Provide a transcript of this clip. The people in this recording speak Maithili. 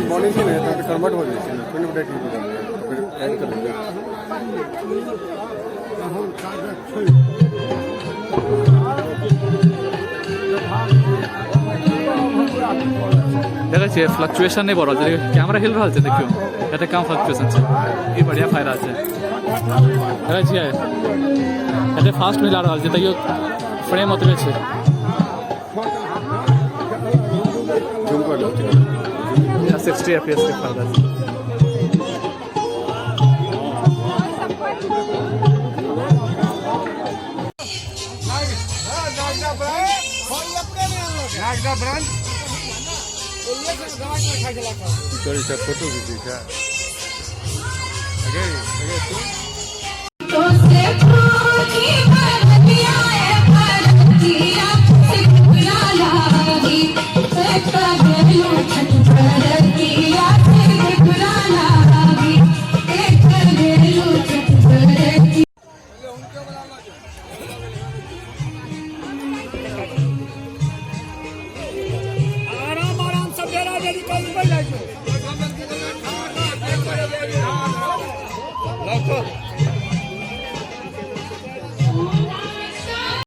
मॉर्निंग छै ने तऽ कन्वर्ट हो जाइ छै ने, कोनो बड़ा टीवी फिर ऐड कर देबै। देखै छियै, फ्लक्चुएशन नहि भऽ रहल छै। कैमरा हिल रहल छै, देखियौ कते कम फ्लक्चुएशन छै। ई बढ़िया फायदा छै। देखै छियै, कते फास्ट मिला रहल छै, तैयो फ्रेम ओतबे छै। जूम कर दो। 60 एफपीएस के फायदा छै। चल छै, फोटो खींचै छै। अगे अगे तू तो से पूरी।